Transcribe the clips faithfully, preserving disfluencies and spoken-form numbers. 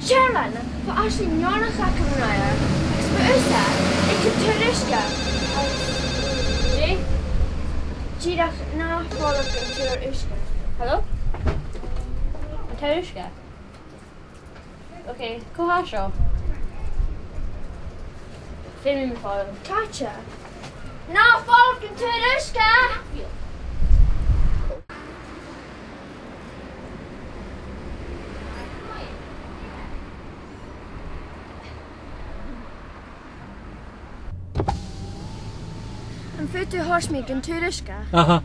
Seall, bha Ashley neònach agam roimhe, agus bha thusa aig an taigh-uisge. Dè? Dìreach na fàilte gun taigh-uisge. Hello? Taigh-uisge? Ok, cò tha seo? Feumaidh mi fàileadh. Càite? Na fàilte gun taigh-uisge! Am faod thu thoirt mi gun taigh-uisge? Aha.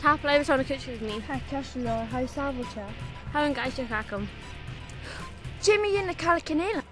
Tapadh leibh airson a' chuideachadh mi. Tha ceist leat, tha e sàbhailte. Tha an gàirdeas agam. Dè mu dheidhinn na caileagan eile?